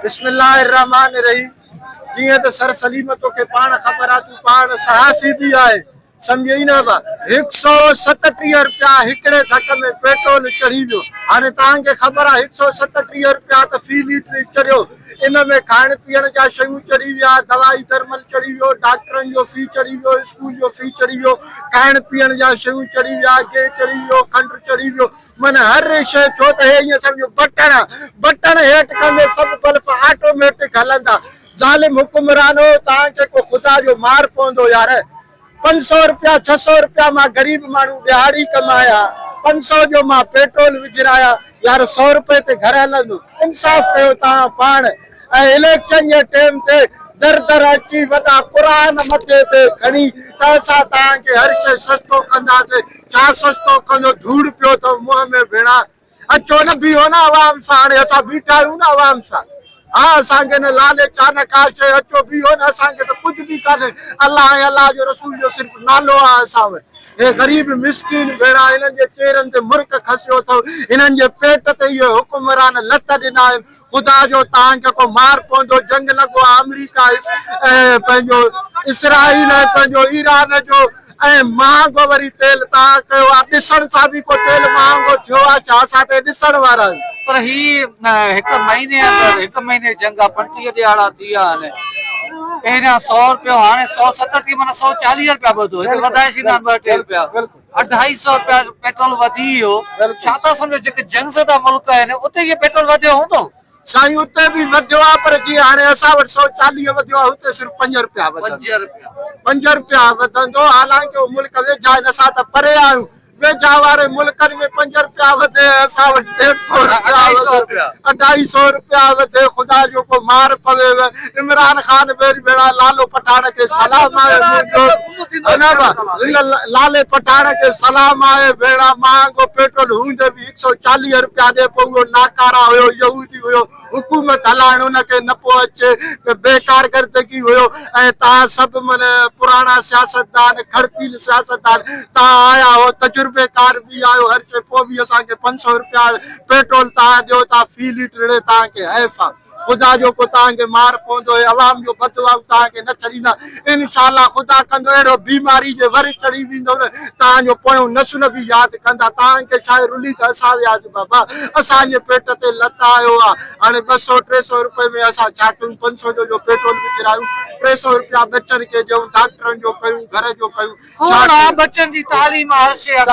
بسم الله الرحمٰن الرحيم جيئن ته سر سليم توکي پاڻ خبر آ تون پاڻ صحافي به آهين سمجهئي نه ابا هڪ سئو 37 رپيا هڪڙي ڌڪ ۾ پيٽرول چڙهي ويو هاڻي توهان کي خبر آ هڪ سئو 37 رپيا ته في ليٽر چڙهيو ان ۾ کائڻ پيئڻ جا شيون چڙهي ويا، دوائي درمل چڙهي ويو، ڊاڪٽرن جو في چڙهي ويو، اسڪول جو في چڙهي ويو، کائڻ پيئڻ جا شيون چڙهي ويا، گيهه چڙهي ويو، کنڊ چڙهي ويو، معنيٰ هر شيء ڇو ته هي ائين سمجهو بٽڻ آ، بٽڻ هيٺ ڪندي سڀ بلف آٽوميٽڪ هلندا. ظالم حڪمرانو توهان کي ڪو خدا جو مار پوندو يار. 500 رپيا 600 رپيا مان غريب ماڻهو ڏهاڙي ڪمايا 500 جو مان پيٽرول وجهرايا يار 100 رپئي تي گهر هلندو انصاف ڪيو توهان پاڻ ۽ اليڪشن جي ٽيم تي در در اچي وڏا قرآن مٿي تي کڻي ته اسان توهان کي هر شي سستو ڪنداسي ڇا سستو ڪندو ڌوڙ پيو اٿو منهن ۾ ڀيڻا اچو نه بيهو نه عوام سان هاڻي اسان بيٺا آهيون نه عوام سان ها اسان کي نه لالچ آ نه ڪا شيء اچو بيهو نه اسان کي ته ڪجهه به ڪانهي الله ۽ الله جو رسول جو صرف نالو آ اسان وٽ هي غريب مسڪين ڀيڻا هنن جي چهرن تي مرڪ کسيو اٿو هنن جي پيٽ تي اهي حڪمران لت ڏنا آهن خدا جو تان کي ڪو مار پوندو جنگ لڳو آ آمريڪا ۽ پنهنجو اسرائيل ۽ پنهنجو ايران جو ۽ مهانگو وري تيل تان ڪيو آ ڏسڻ سان به ڪو تيل مهانگو ٿيو آ ڇا اسان ته ڏسڻ وارا آهيون. پر هي هڪ مهيني اندر هڪ مهيني جي جنگ آ 35 ڏهاڙا ٿي ويا آهن پهريان سئو رپيو هاڻي سئو ستٽيهه معنيٰ سئو چاليهه رپيا وڌو هتي وڌائي ڇڏيندا آهن ٻه ٽي رپيا اڍائي سئو رپيا پيٽرول وڌي ويو ڇا ٿا سمجهو جيڪي جنگ زده ملڪ آهن اتي اهي پيٽرول وڌيو هوندو؟ سائين اتي به وڌيو آ پر جيئن هاڻي اسان وٽ 140 وڌيو آ هتي صرف 5 رپيا وڌندو 5 رپيا وڌندو حالانڪه اهي ملڪ ويجها آهن اسان ته پري آهيون ويجها واري ملڪن ۾ 5 رپيا وڌي ۽ اسان وٽ ڏيڍ سئو رپيا وڌي اڍائي سئو رپيا وڌي خدا جو ڪو مار پوي عمران خان ويري ڀيڻا لالو پٺاڻ کي سلام آهي منهنجو هن لالي پٺاڻ کي سلام آهي ڀيڻا مهانگو پيٽرول هوندي به هڪ سئو 40 رپيا ڏي پوء اهو ناڪارا هيو يهودي هيو حڪومت هلائڻ ان کي نه پيو اچي بي ڪارڪردگي هيو ۽ توهان سڀ من پراڻا سياستدان کڙپيل سياستدان توهان آيا هو تجربيڪار به آهيو هر شي پوء به اسان کي 500 رپيا پيٽرول توهان ڏيو ٿا في ليٽر ڙي توهان کي حيف آ. خدا جو ڪو توهان کي مار پوندو هي عوام جو بددعائون توهان کي نه ڇڏيندا انشاء الله خدا ڪندو اهڙو بيماري جي ور چڙهي ويندو نه توهان جو پويون نسل به ياد ڪندا توهان کي ڇاهي رلي ته اسان وياسين بابا اسان جي پيٽ تي لت آيو آ هاڻي 200 300 روپئي ۾ اسان ڇا ڪيون 500 جو جو پيٽرول وجهرايون 300 روپيا ٻچن کي ڏيون ڊاڪٽرن جو ڪيون گهر جو ڪيون ڇا ڪيون. بچن جي تعليم آ هر شي آ.